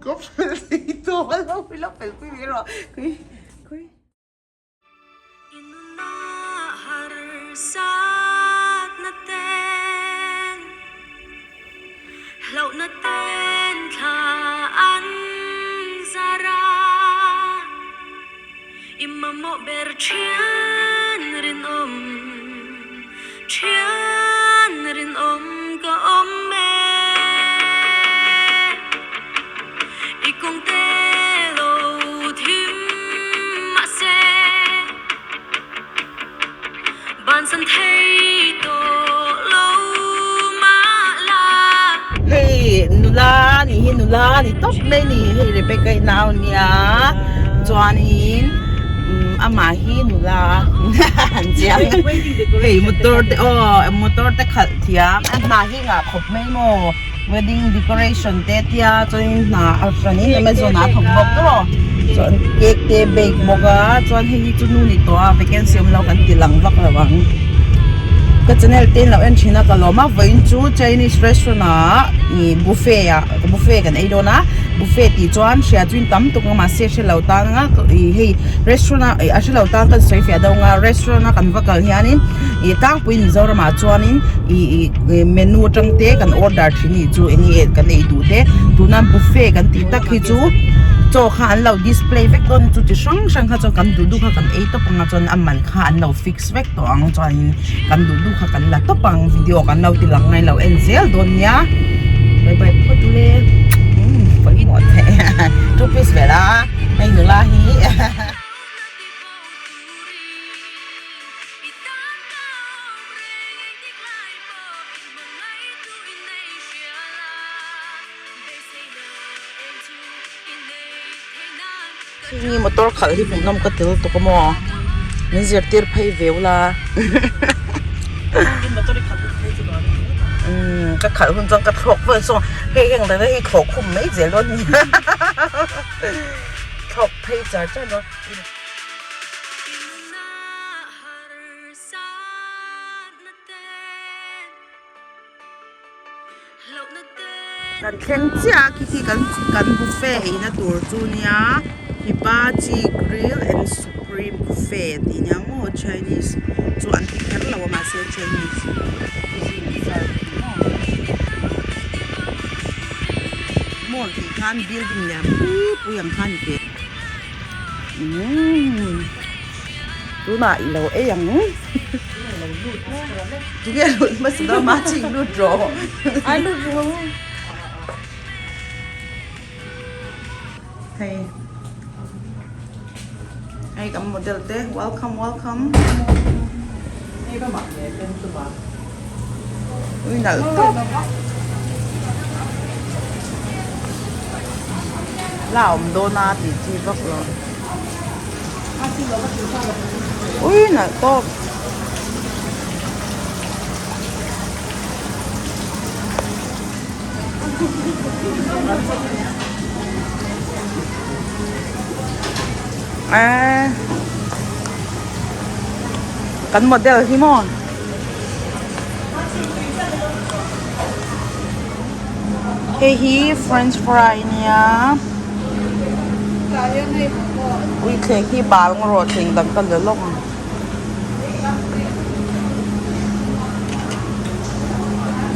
Ka fel thei tawh lo i lo fel pui mai rawh kui kui. Hei nula nih hi nula ni tawp mai ni hei Rebecca i nau nia chuanin amah hi nula an chiang hei motor te aw motor te khalh thiam a hna hi ngah khawp mai maw wedding decoration te tia chuanin hna a hranin amazon ah a thawk bawk tawh chuan cake te bake bawk a chuan hei hi chu nu ni tawh a vacancy awm lo kan ti lang vak lo ang ka channel te in lo en thin a ka lawm a vawiin chu chinese restaurant ah ih buffet ah buffet kan ei dawn a buffet tih chuan hria chu in tam tuk ang mahse hre lo tan anga ih hei restaurant a ih a hre lo tan kan sawi fiah deuh ang a restaurant a kan va kal hianin ih tlangpui Mizoram ah chuanin ih ih menu atang te kan order thin nih chu eng nge kan ei duh te tuna buffet kan tih tak hi chu chaw kha an lo display vek dawn chu chi hrang hrang kha chuan kan duh duh kha kan ei tawp ang a chuan a man kha an lo fix vek tawh ang chuanin kan duh duh kha kan la tawp ang video kan lo ti lang ngai lo en zel dawn nia bye bye phawt ule umm pawimawh thei two piece vel a hei nula hi. Heng motor khalh hi hmuhnawm ka tel tuk a maw min zirtir phei ve ula umm ka khalh hun chuan ka thlawk vel saw hei heng dang hi thlawh khum mai zel dawn a ni thlawk phei char char dawn. Kan thleng chiah a khi khi kan kan buffet eina tur chu nia hibachi grill and supreme buffet tih nia maw chinese chu an ti kher lo a mahse chinese cuisine serve a ni maw mall tih khan building lian pui pui ang kha a ni ve umm tunah i lo ei ang. Tinge lut hmasa dawn ma ching lut rawh. Ai lut rawh. Hei. Hei kan model te welcome welcome. Hei ka mah le pen tu ma. Ui nalh tawp. La awm dawn a tih chi vak lo. Ui nalh tawp. A kan model hi maw hei hi french fry ania ui thleng hi bal ngaw rawh thleng dang ka la lawk ang.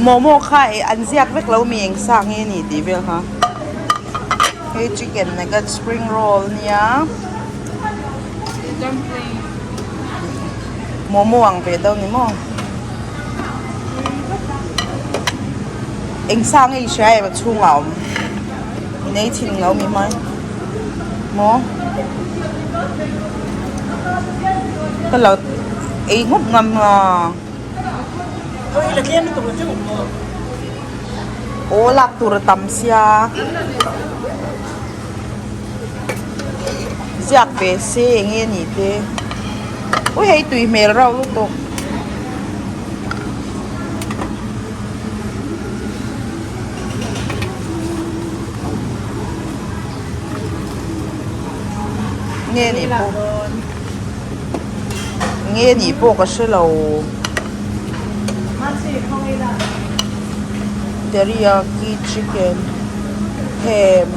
Momo kha eh an ziak vek lo mi eng sa nge ni tih vel kha hei chicken nugget spring roll ania momo ang ve deuh ni maw eng sa nge i hria em a chhungah a awm i nei thin lo mi hmai maw. Ka lo ei ngawt ngam a. Aw lak tur a tam sia. Ziak ve se eng nge ni te. Ui hei tui hmel rauh lutuk. Nge nih pawh nge nih pawh ka hre lo teriyaki chicken hem.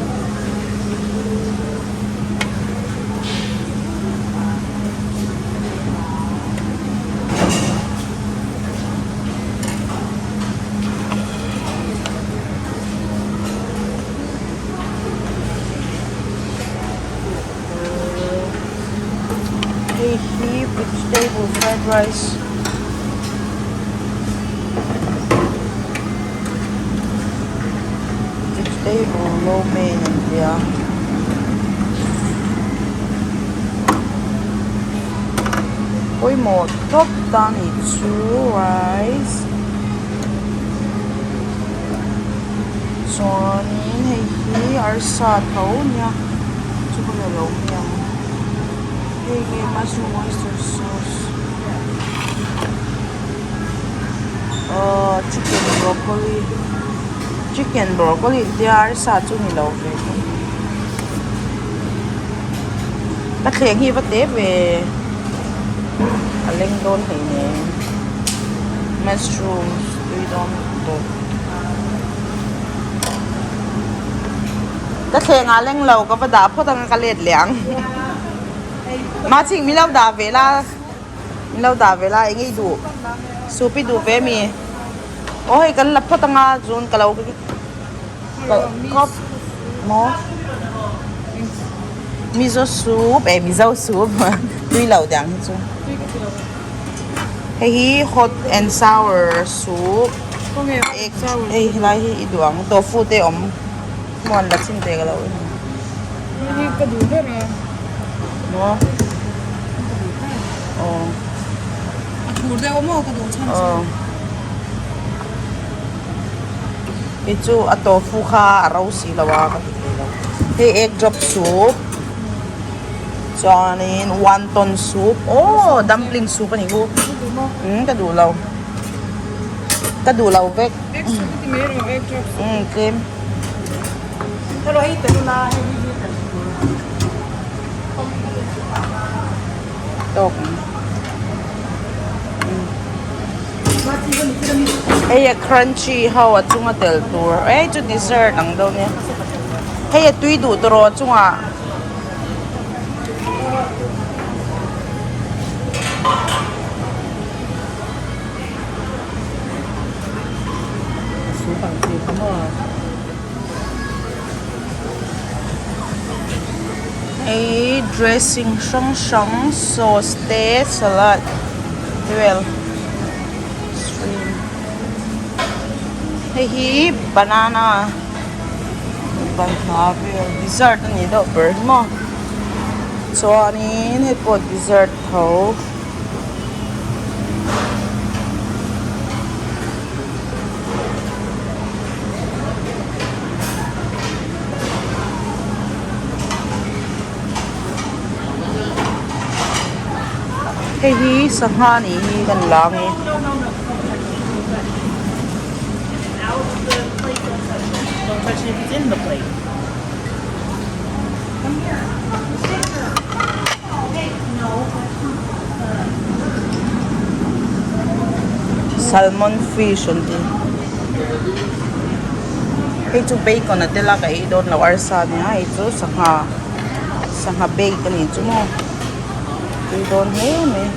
Vegetable fried rice vegetable lo mein an tia pawimawh tawp ta a nih chu rice chuanin hei hi arsa tho nia chu ka la lo mai ang. Hei hi mushroom oyster sauce aww chicken broccoli chicken broccoli an tia arsa chu ni lo ve ka thleng hi va te ve a leng dawn hleinem mushroom tui dawn lutuk ka thleng ah leng lo ka va dah phawt ang a ka let leh ang. Maching min lo dah ve la min lo dah ve la eng nge i duh soup i duh ve mi aw hei kan la phawt anga chuan ka lo cup maw mizo soup eh mizo soup tui lo dang hi chu hei hi hot and sour soup egg hei helai hi i duh ang tofu te awm. Muan la chhin ve ka lo en. Hei ka duh ber a. Maw? Ka duh ber. Aw. A thur deuh maw ka duh chhan chu. Aw. Hei chu a tofu kha a ro si lo a ka ti thei lo. Hei egg drop soup. Chuanin wonton soup. Aw dumpling soup a ni hu. Umm ka duh lo. Ka duh lo vek. Egg soup ti mai rawh egg drop soup. Umm tlem. Hello hei tel ula hei hi hi tel tur. Tawk ang. Hei a crunchy ho a chunga tel tur ei chu dessert ang dawn nia. Hei a tui duh tawh rawh a chungah. Hei dressing hrang hrang sauce te salad te vel hei hi banana balhla vel dessert a nih deuh ber hi maw chuanin hei pawh dessert tho. Hei hi sangha nih hi kan lang e. Salmon fish an ti hei chu bacon a tel a ka ei dawn lo arsa nia hei chu sangha sangha bake a nih chu maw tui dawn hle mai.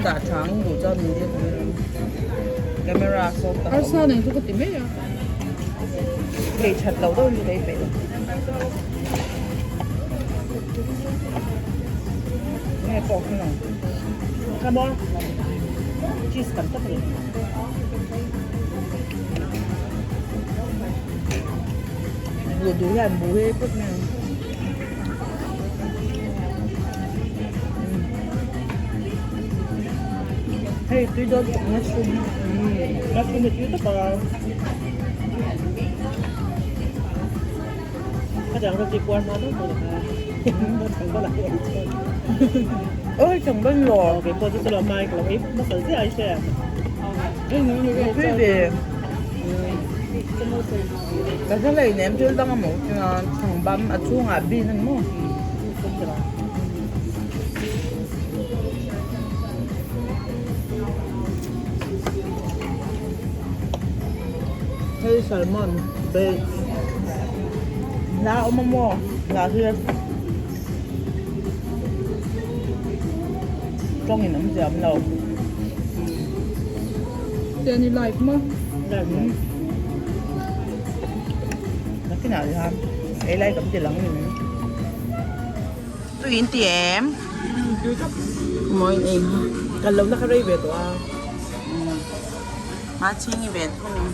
Dah tha ang duh chuan min zir tir ang camera sawn ka Arsa nen chu ka ti mai a. Hei that loh deuh in ka ei peih lo. Nge pawh kha lo. Come on. Cheese tam tak ani. Buh duh hian buh hi phawt mai ang. Hei tui dawn tak mushroom. Mushroom hi tui tak a. Ka dang roti puar hma deuh tawh kha. Chang ban ah hi ei chuan. Oi chang ban lo. Kei pawh chu chu lo mai ka lo ei hmasa ziah ai hre. Tui ve. Ka hre hlei nem thil dang a mawh chuan chang ban a chhungah bean a ni maw. Hei salmon bake hla awm a maw hla hi tawng in awm ziam lo Tian i live maw? Live maw? Nakinah hian ei lai kan ti lang ni mai. Tui in ti em? Tui tak. Mawi in ei ha. Kal lo na kha rei ve tawh a. Ma chhing i ve thung.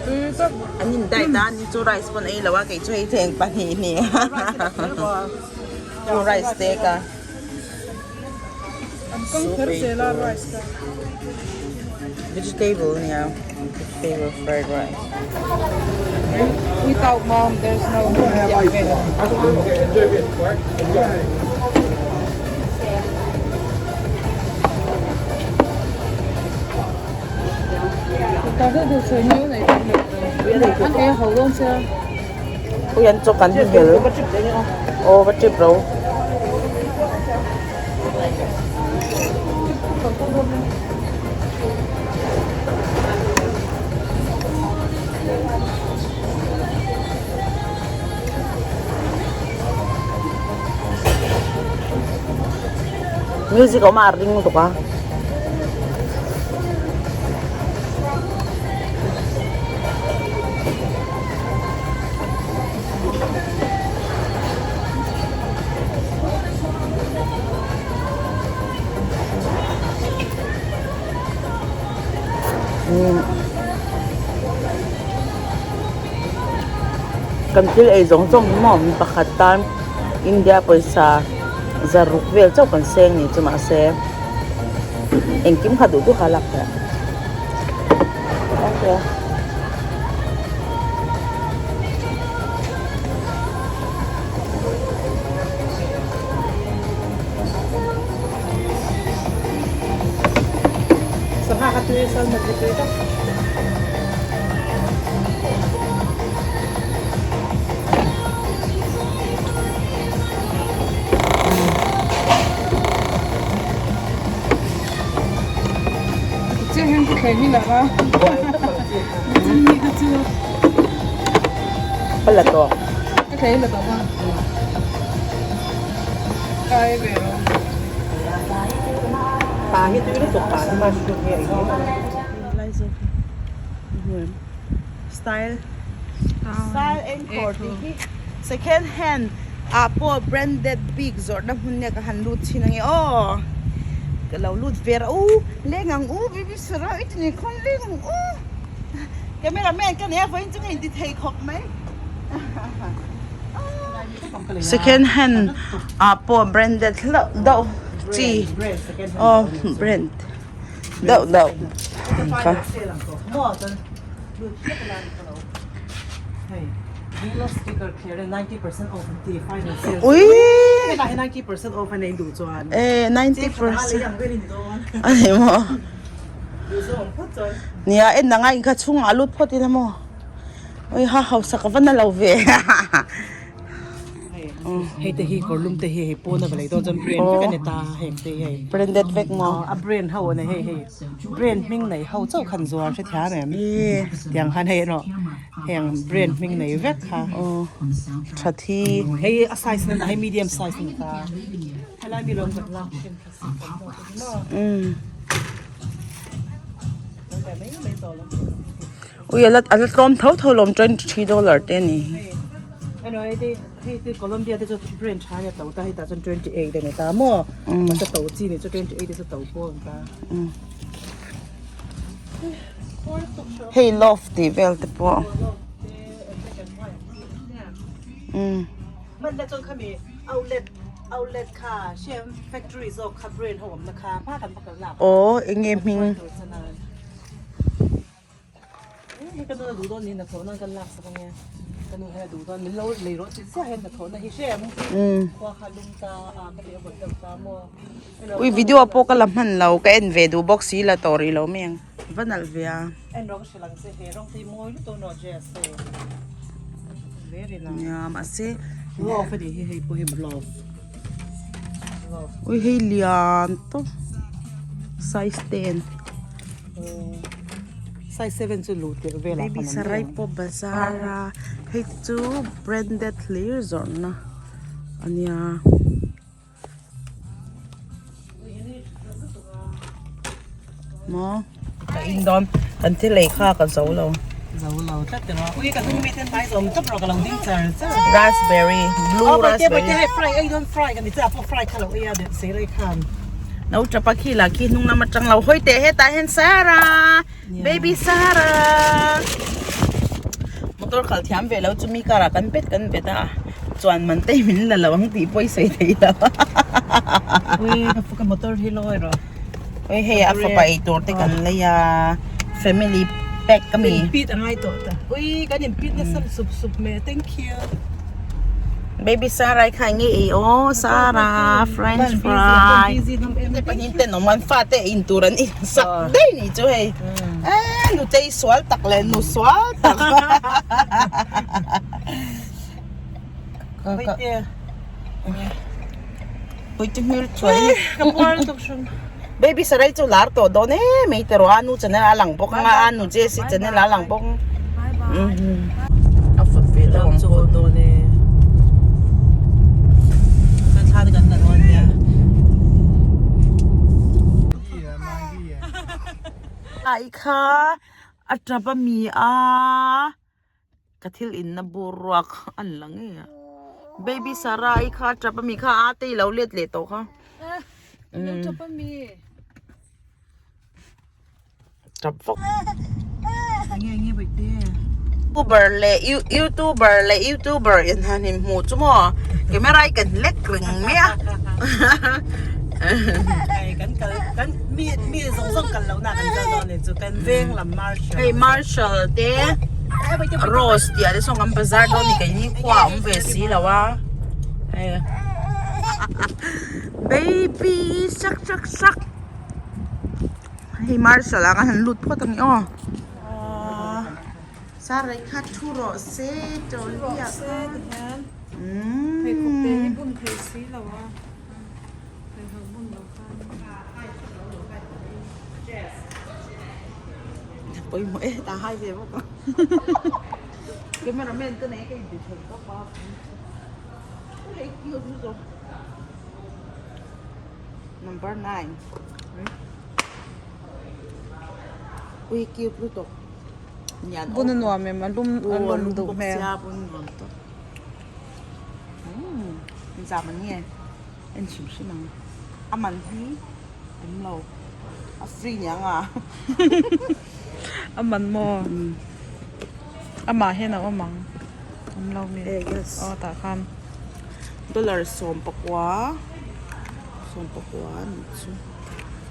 Tui tak. An in diet a, ni chu rice pawn ei lo a, kei chu hei theng pahnih ni. Chu rice te ka. An kang kher zel a rice ka. Vegetable nia, vegetable fried rice. Without mom there's no Ui an chaw kan hi hel aw va trip ro. Music awm a a ring lutuk a. Kan thil ei zawng zawng hi maw mi pakhat tan India pawisa zaruk vel chauh kan seng ni chu mahse engkim kha duh duh kha a lak theih a. Sangha kha tui salmon hi tui tak. Chiang hian ka thleng hi la va. Chini ka chu. Ka la tawh. Ka thleng la tawh ma. Kai ve ro. Pa hi tui lutuk pa hi mushroom hi a ei Lai zawk hi. Style Style and Core tih hi second hand ah pawh branded bik zawrhna hmun nia ka han lut thin ange aw ka lo lut ve rah u leng ang u baby sara i ti nen khawn leng ang u camera man ka nei a vawiin chu ka inti thei khawp mai second hand ah pawh branded hlauh deuh chi aw brand deuh deuh kha. Ui e 90% a ni maw nia en anga in kha chhungah a lut phawt ila maw ui ha hausa ka va na lo ve. Hei te hi kawr lum te hi hei pawn a va lei dawn chuan brand vek a ni ta heng te hi hei branded vek maw a brand ho a ni hei hei brand hming nei ho chauh khan zuar hre thiam em tiang khan hei erawh heng brand hming nei vek kha tha thi hei a size na hei medium size a ni ta helai mi lo kan lak thin kha Ui a la a la tlawm tho tho lawm $23 te a ni. Hei te Colombia te chu brand tha ania to ta hei tah chuan 28 a ni ta maw mahse to chi ni chu 28 te chu to pawh a ni ta. Hei love tih vel te pawh. Hman la chuan khami outlet. Outlet kha Shem factory zawk kha brand ho awmna kha hma kan va kal lak. Aw eng nge hming? Hei ka nu a duh dawn niin hnathawh nan kan lak sak ange. Ka nu hian a duh dawn min lo lei rawh chi chiah hian hnathawhna hi hrem. Khua kha lum ta a ka tih a vawt deuh ta maw. Ui video pawh ka la hman lo ka en ve duh bawk si la tawh rih lo mai ang. Va nalh ve a. En rawh ka hrilh ang che he rawng te hi mawi lutuk a dress hei. Very nice. Nia mahse. Love a nih hi hei pawh hi love. Love. Ui hei lian tawp size 10. Size 7 chu luh tirh velah Baby sarai pawh bazar a hei chu branded hlir zawrhna a nia. Maw ka in dawn kan thil ei kha ka zo lo. Zo lo tlat te rawh. Ui ka hnung mi ten hmai zawm tawp rawh ka lo ding char char. Raspberry blue raspberry. Hei hei fry ei dawn fry ka ni che a pawh fry kha lo ei a deuh sei rei khan. No tapa khi lah khi hnung lam atang lo hawi teh hetah hian Sarah baby Sarah motor khalh thiam ve lo chu mi car ah kan bet kan bet a chuan man te min la lo ang tih pawh i sawi thei lo Ui ka motor hi lawi rawh. Ui hei a fapa ei tur te kan lei a family pack a mi. In pit a ngai tawh ta. Ui kan in pit nasa sup sup mai thank you. Baby Sarah kha nge ei aw Sarah french fry. Te pahnih ten awm an fate in tur an in sak daih ni chu hei. Eh nu chei sual tak leh nu sual tak. Puite hmel chuai. Ka puar lutuk hrim. Baby Sarai chu lar tawh dawn e mai te rawh a nu channel a lang bawk anga a nu Jessie channel a lang bawk. A vawt ve deuh ang pawh. Dawn e. Chuan thla te kan la dawn nia. Ai kha a tap a mi a. Ka thil inna bur ruak an la ngei a baby Sarah i kha tap ami kha a te i lo let leh tawh kha tap ami tap vak youtuber leh youtuber leh youtuber in han in hmuh chu maw camera hi kan lek reng mai a hei marshal te rose tih ah te sawn kan bazar dawn a ni keini khua a awm ve si lo a hei baby sak sak sak hei marshal ah khan han lut phawt ang i aw Sarai kha thu rawh se tawlhliah kha Pheikhawk te hi bun thei si lo a pheikhawk bun lo khan. Pawimawh e ta hai ve bawk a cameraman ka nei ka inti thei tawp a hei cute lutuk number 9 ui cute lutuk. Bun a nuam em a lum a lum duh hmel. Bun nuam tawp. Umm zam an nge en hrim hrim ang a man hi awm lo a free niang a. A man maw amah hian a awm ang awm lo mi aw tah khan. Dollar 19 19 a nih chu.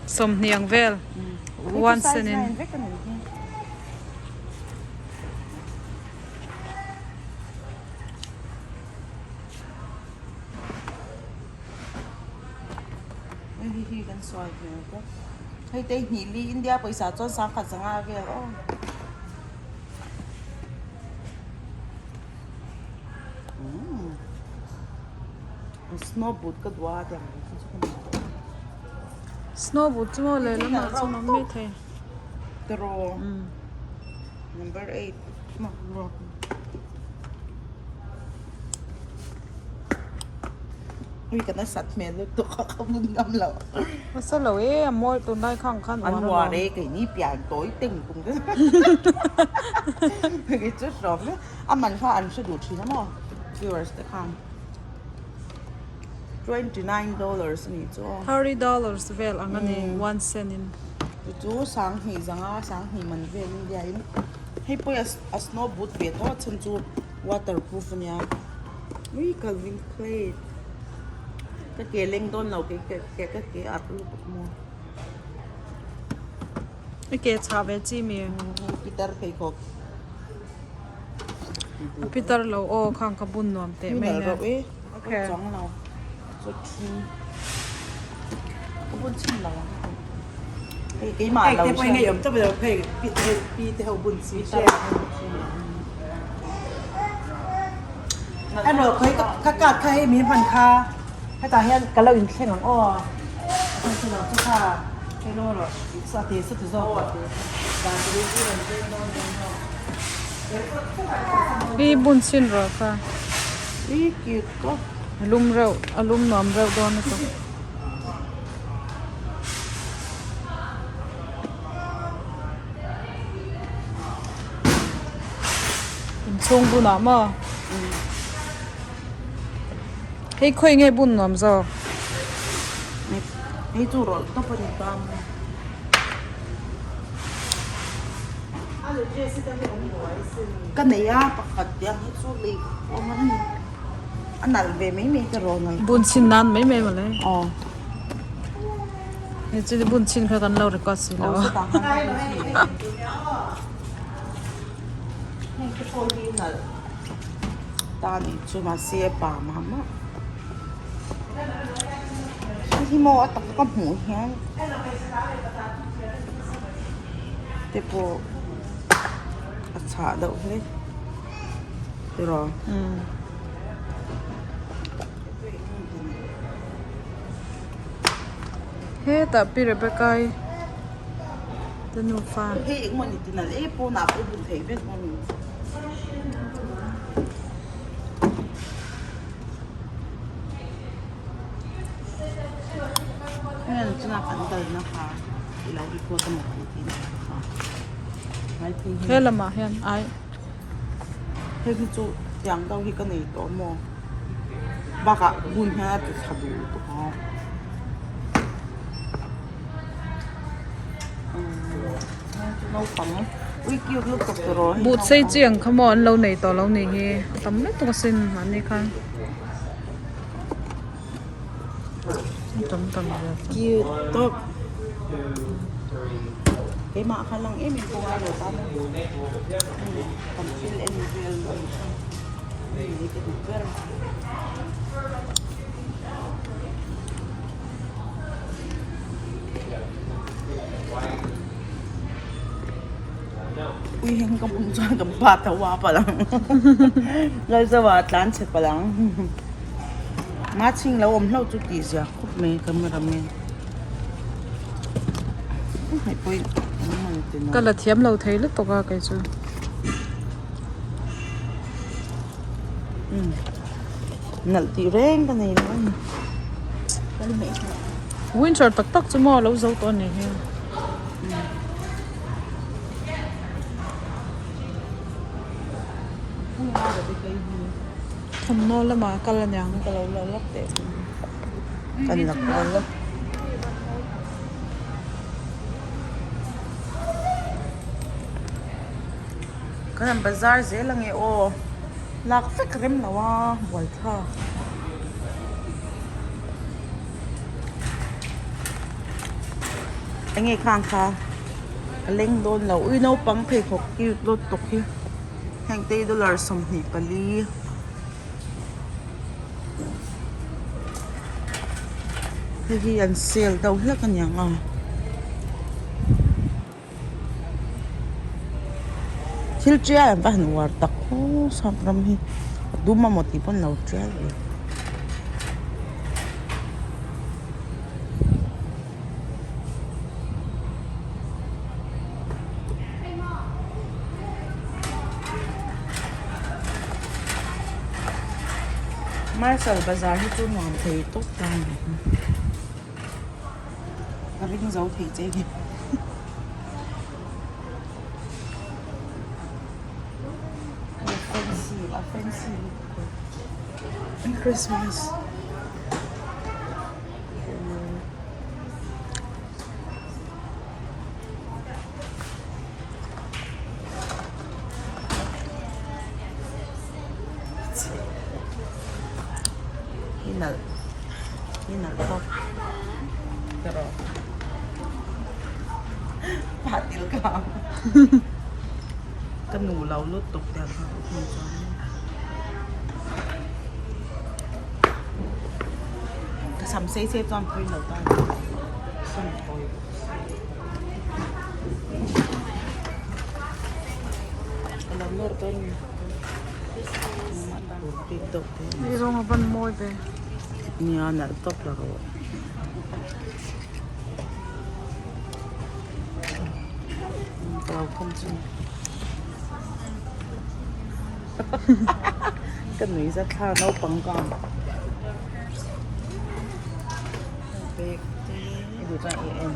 20 ang vel. One cent in. Hei hi kan sawi hmel bawk. Hei te hnih li India pawisa chuan sangkhat zanga vel aw. Snow boot ka duh a tiang chu ka nei tawh. Snow boot chu maw lehlam ah chuan awm mai thei. Tiraw number 8 Ui ka nasat hmel lutuk a ka mun ngam lo. Nasa lo e a mawi tunlai khang khan uar alawm. An uar e keini pian tawi teng tum te. Kei chu hrawm hle. A man kha an hre duh thin a maw viewers te khan. $29 a nih chu aw. $30 vel ang a ni one cent in. Chu chu sanghnih zanga sanghnih man vel India in hei pawh hi a snow boot ve tho a chhan chu waterproof a nia. Ui Calvin Klein. Ka ke leng dawn lo kei ka ke ka ke arh lutuk maw. I ke chah ve chi mi. Pitar pheikhawk. A pitar lo aw khang ka bun nuam teh mai nen. Okay. Chuang lo. Chu thi. Ka bun chhin lo ang. Hei keimah lo. Hei te pawh hi ngei awm tawp lo phei pi te pi te ho bun chi che. Ano khoi ka kat kha hei min hman kha hetah hian ka lo inthleng ang aw a chhan chu lo chu kha hei lo rawh a te sa tu zawk I bun chhin rawh kha I cute tawp a lum reuh a lum nuam reuh dawn lutuk. Inchhung bunah maw? Hei khawi nge bun nuam zawk? Hei chu rawlh tawp a ni ta maw? Ka nei a pakhat tiang hi chu lei awm a ni. A nalh ve mai mai ka rawn nalh. Bun chhin nan mai mai mawle. Aw. Ni chu bun chhin kha kan lo record si lo. Hei te pawh hi nalh ta ni chu mahse a pa mah mah. Hei hi maw a tak ka hmuh hian te pawh a chhah deuh hle tiraw. Hetah Pi Rebecca-i te nufa. Hei engemaw ni tinal e pawnah pawh bun theih vek a ni. Heng chunga kan kalna kha i lo record emaw kan tih na kha. He lamah hian ai. Hei hi chu tiang deuh hi ka nei tawh maw bakah hun hian a ti tha duh lutuk ang naupang ui cute lutuk tawh rawh hei Buh chei chi ang kha maw an lo nei tawh lo nih hi a tam lutuk asin mahni khan tam tam vel chu. Cute tawp keimah kha lang em em pawh a lo tan a kan thil en vel ang kha hei hi ka duh ber. Ui heng ka bun chuan ka pa tho a palh ang Lalzova a tlan chhe palh ang Machhing lo awm hlauh chu tih zia khawp mai cameraman hei pawh hi Ka la thiam lo thei lutuk a kei chu. Nalh tih reng ka nei lo a ni. Winter tak tak chu maw a lo zo tawh a nih hi. Thawmhnaw lamah a kal a niang. Ka lo la lawk teh kan la kual lawk. Kan han bazar zel ange aw lak vek rem lo a buaithlak. Enge khang kha a leng dawn lo ui naupang pheikhawk cute lutuk hi heng te hi dollar 24 hei hi an sale deuh hlek aniang a. Thil tial an va han uar tak khawp sap ram hi a dum amaw tih pawn lo tial ve. Marshal bazar hi chu nuam thei tawp ta a ni. Ka ring zo thei che hi. Fancy a fancy lutuk Christmas. Hi nalh. nalh tawp tawh patil ka ang ka nu lo lutuk tiang kha ka khum chuan ka sam sei sei chuan pui lo ta sam tawi bawk si ka lo nawr dawn a ni. Hei rawng a van mawi ve. Nia nalh tawp la rawh. Ka lo khawm chu. Ka nui za thla naupang ka ang. Bag te i duh chuan i en.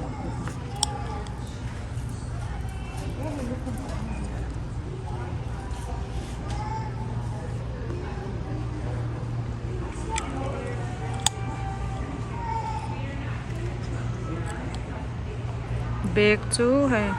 Bag chu hei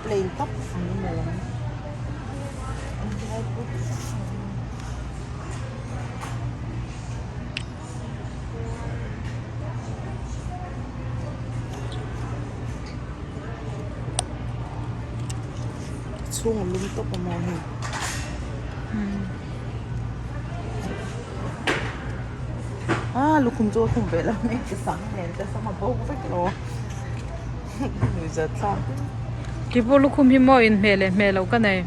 Plain tawp ang ni mai ang. Chhung a lum tawp a maw hei. Ah lukhum chu a khum ve lo mai ka sam nen ka sam a bo vek lo nuihzat thlak. Keipawh lukhum hi maw inhmeh leh hmeh loh ka nei.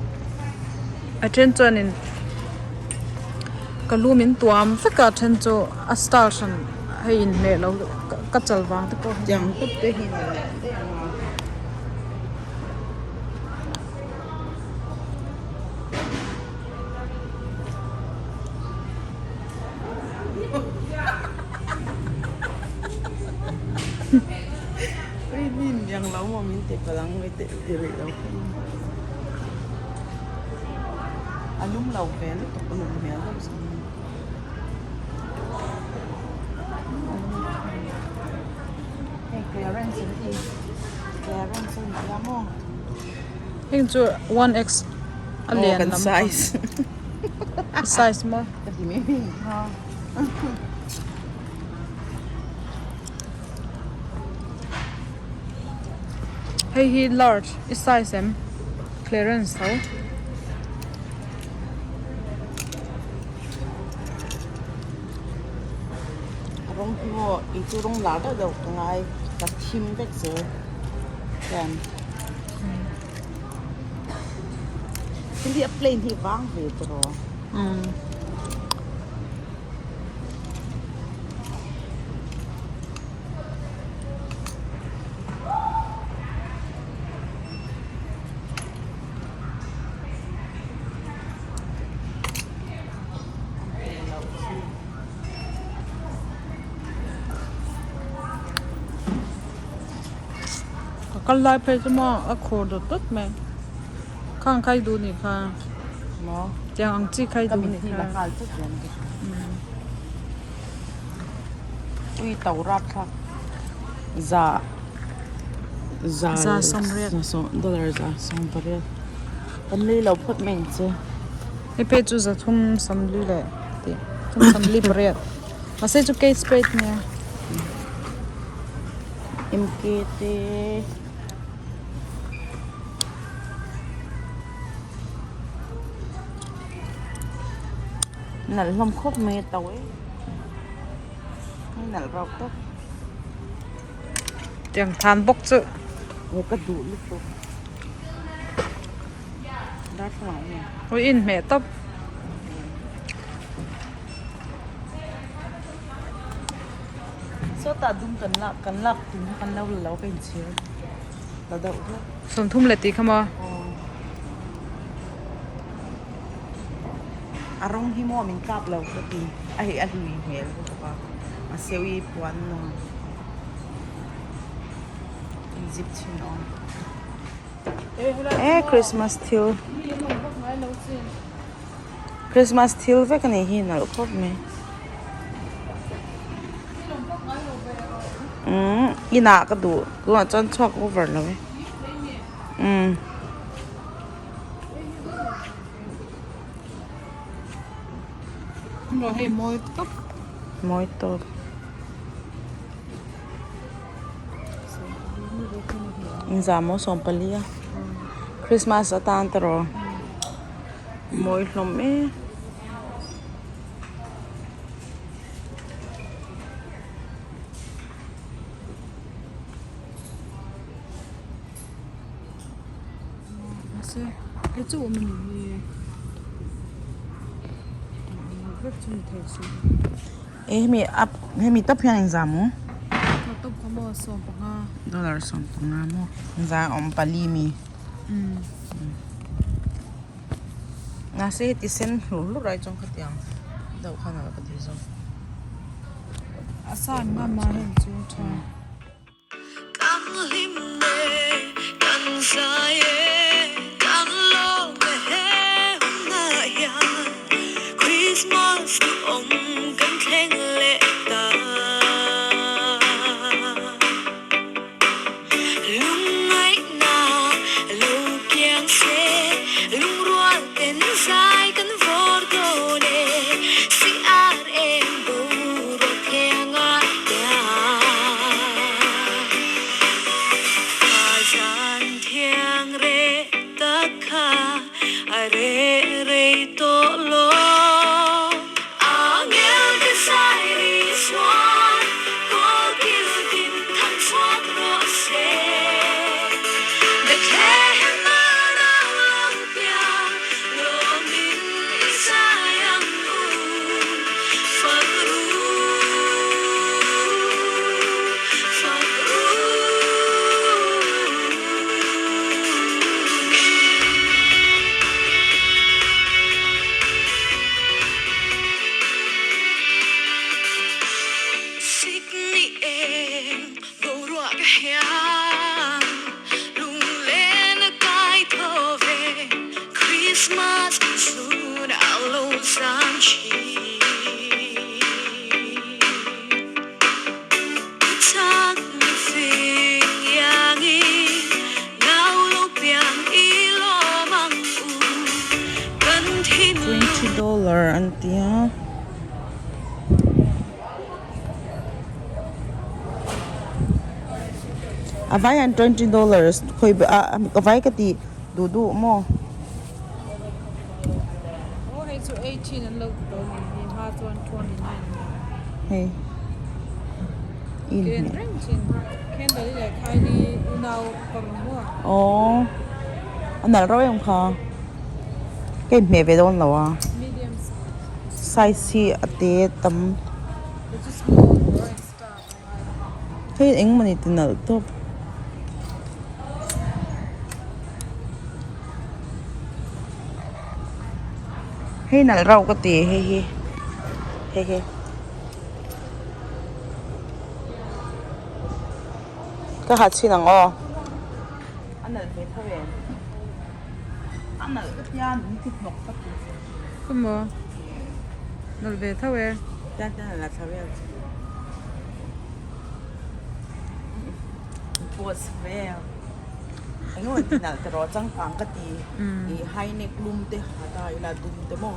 A then chuanin ka lu min tuam vek a a then chu a style hran hei inhmeh loh ka chal vang te pawh hi. Tiang tawp te hi ni leh daih ang a. Heng chu one x a lian lam size maw. Hei hi large i size em clearance tho. Rawng hi maw inchu rawng lar deuh deuh ka ngai ka thim vek zel chuan thil hi a plain hi vang ve tawh. Ka kal lai phei chu maw a khur dawt dawt mai khang khai duh nih kha Maw tiang ang chi khai duh nih kha. Ui to rap thlak za za Za sawmriat. za sawm dollar za sawmpariat kan lei lo phawt mai ang che. Hei phei chu za thum sawmli leh tih thum sawmli pariat mahse chu case paid nia. M K te. Nalh hlawm khawp mai a to e nalh rauh tawp. Tiang than bawk chu. Aw ka duh lutuk. Darthlalang awm em? Ui inhmeh tawp. Sawtah dum kan lak kan lak tum kha kan lo la lo ka inchhir la deuh hlek. 30 leh tih kha maw? A rawng hi maw min kap lo ka ti a hei a hlui hmel bawk a a seui puan nung in zip chhin awm e Christmas thil Christmas thil vek a nih hi nalh khawp mai. Umm inah ka duh tunah chuan chhuak over lo e umm. Hei mawi tawp. Mawi tawp. Inzah maw 14 a Christmas atan te rawh mawi hlawm e. Hemi up hemi tawp hian engzah maw dollar 15 maw engzah awm pali mi mahse heti sen hlur hlur ai chuan khatiang deuh khan a lo ka ti zawk. A san ngam a heng chu tha. $20 an ti a. A vai hian $20 khawi ah a vai ka tih duh duh maw. Aw hei chu 18 an lo ti tawh a ni hma chuan 29 Hei Ken reng thin Kendall leh Kylie unau kawr maw. Aw a nalh reuh em kha ka inhmeh ve dawn lo a. Medium size. Size hi a te tam. Hei engmawni ti nalh tawp. Hei nalh rauh ka ti hei hi hei hi. Ka ha chhin ang aw. A nalh ve tho em? A nalh ka tia nung ti hnawk ka ti. Khawmaw nalh ve tho e. Tiang te nalh a thla vel chu. Post vel. Eng emaw ti nalh tawh changkang ka ti. I high neck lum te ha ta ila dum te maw.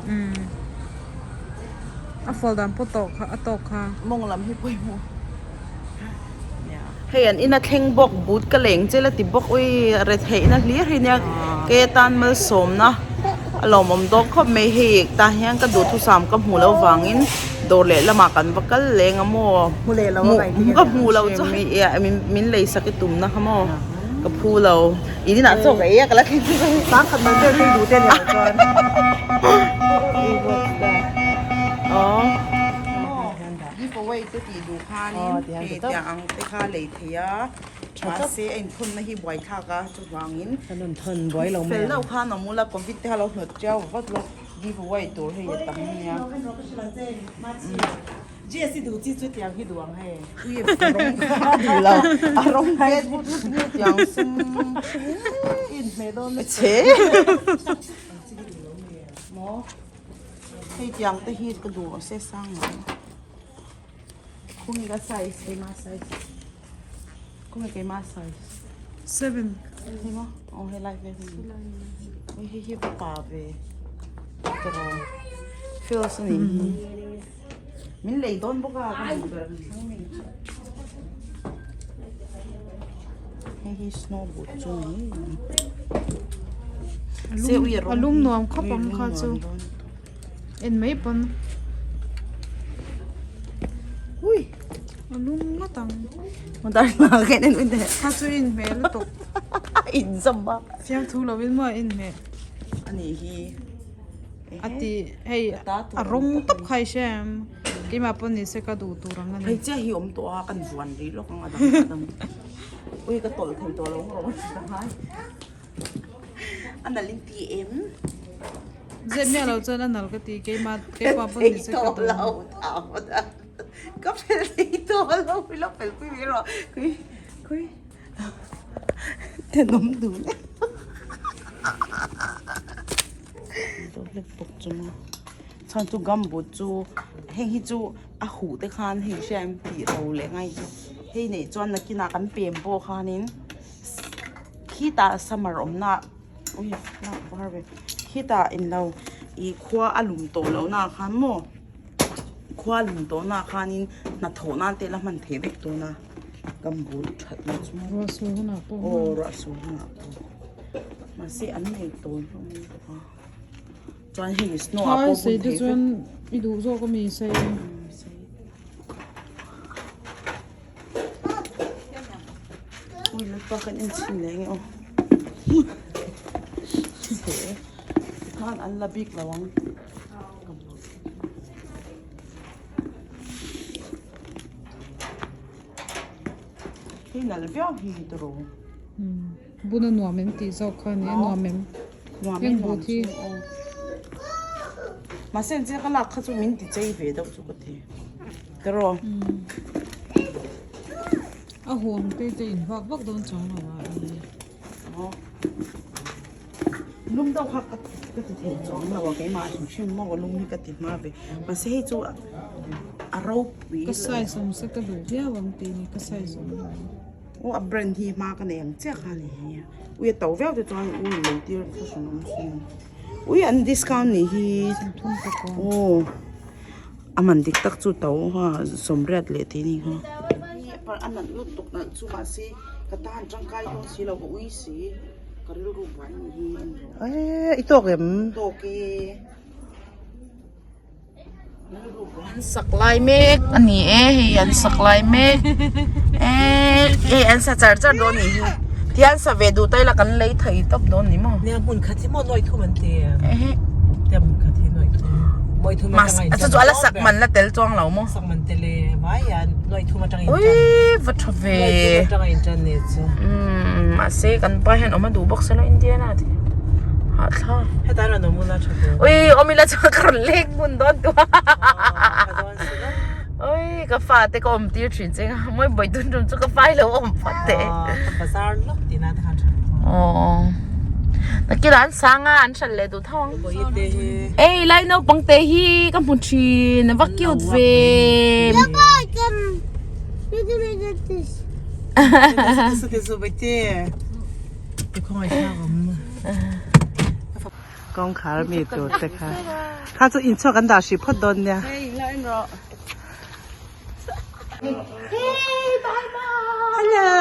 A fawlh dan pawh tawh kha a tawk kha. Mawng lam hi pawimawh. Hei an ina thleng bawk but ka leng chel a ti bawk ui retheihna hlir hi nia ke tan malsawmna a lawmawm dawk khawp mai hei tah hian ka duhthusam ka hmuh loh vangin dawr leh lamah kan va kal leng a maw ka hmuh loh chu min lei sak i tumna kha maw ka phu lo in inah chaw ka ei a ka la thleng Give away te tih duh khanin hei tiang ang te kha lei thei a mahse a inthunna hi buai thlak a chuvangin fel deuh khan awm ula covid te kha lo hnawt chiau vat ula give away tur hei a tam ania rawng kha a duh lo a rawng hi tiang sum chhe maw. Hei tiang te hi ka duh se sang lo. Khumi ka size hei ma size. Khawnge keimah size? 7. Hei maw? Aw helai vel hi. Ui hei hi va pa ve. Tiraw. Feels a nih hi. Min lei dawn bawk a ka hmuh ber ang thlang mai. Hei hi snow boot chu ni ngei ang. Se ui a A lum nuam khawp ang kha chu. En mai pawn. Ui. A lum ngawt ang. Motor hma khen en ui te. Kha chu in hmel lutuk. In zawm a. Fiamthu lovin maw a inhmeh. Ani hi. A ti hei a rawng tawp kha i hria em keimah pawh ni se ka duh tur ang a ni. Hei chiah hi awm tawh a kan vuan rih lawk ang a dang a dang ui ka tawlh thei tawh lo rawh ka ngai a nalh in ti em. Zep miah lo chuan a nalh ka ti keimah keimah pawh ni se ka duh. Ka fel thei tawh lo ui lo fel pui mai rawh kui kui. Tenawm duh le. Hlek bawk chu maw chhan chu gumboot chu heng hi chu a huh te khan hei hria em tih ro leh ngai chu hei neih chuan nakinah kan pem pawh khanin khitah summer awmna ui lak var ve khitah englo ih khua a lum tawh loh na ah khan maw khua a lum tawh na ah khanin hnathawh nan te la hman theih vek dawn a gumboot that na chu Ruah sur hunah pawh aw ruah sur hunah pawh mahse an nei tawn hlawm bawk a chuan hei snow ah pawh sei te chuan i duh zawk ami sei ui lalpa kan en chhin leh nge aw khan an la bik lo ang. Hei nalh viau hi hi tawrh aw. Bun a nuam em tih zawk kha a ni a nuam em. Nuam em nuam chu aw. Mahse an chiah ka lak kha chu min ti chei ve deuh chu ka ti. Tawrh aw. A huang te te in vak vak dawn chuang lo a. Aw. Lum deuh kha ka ka ti thei chuang lo a keimah hrim hrim maw lum hi ka ti hma ve mahse hei chu a ropui Ka size awm se ka duh viau ang tih ni ka size awm lo. Aw a brand hi hma ka nei ang chiah kha ni hi ui a to viau te chuan ui lei tir thlahran awm sin ui an discount nih hi aw a man dik tak chu to ha sawmriat leh tih ni kha a nalh lutuk nalh chu mahse ka tan tangkai dawn si lo ka ui si. Ka rilru buai ni hi a ni rawh. Eh, i tawk em? Tawk e. An sak lai mek a ni e, hei an sak lai mek. Eh, eh an sa char char dawn ni hi. Ti an sa ve duh ta ila kan lei thei tawp dawn ni maw? Nia hmun khat hi maw nuai thum an ti em? Ehe. Tia hmun khat hi nuai thum. Nuai thum Mas, atanga in a chu chu ala sak man la tel chuang lo maw? Sak man tel e, vai a nuai thum atanga in tan. Ui, va tha ve. Nuai thum atanga in tan ni chu. Umm mahse kan pa hian awm a duh bawk sela Indiana te hahthlak. Hetah rawn awm ula tha tur. Ui awm ila chuan ka rawn leng hmun dawn tu Ui ka fa te ka awm tir thin che nga mawi bawi tun tum chu ka fai lo awm phawt teh. Ka bazar lawk tih na te khan tha tur. Aw nakinah an sang a an hralh leh duh tho ang. Bawi te hi. Ei lai naupang te hi ka hmu thin a va cute ve. Kawngkhar mi tur te kha kha chu inchhuak an dah hrih phawt dawn nia. Hello.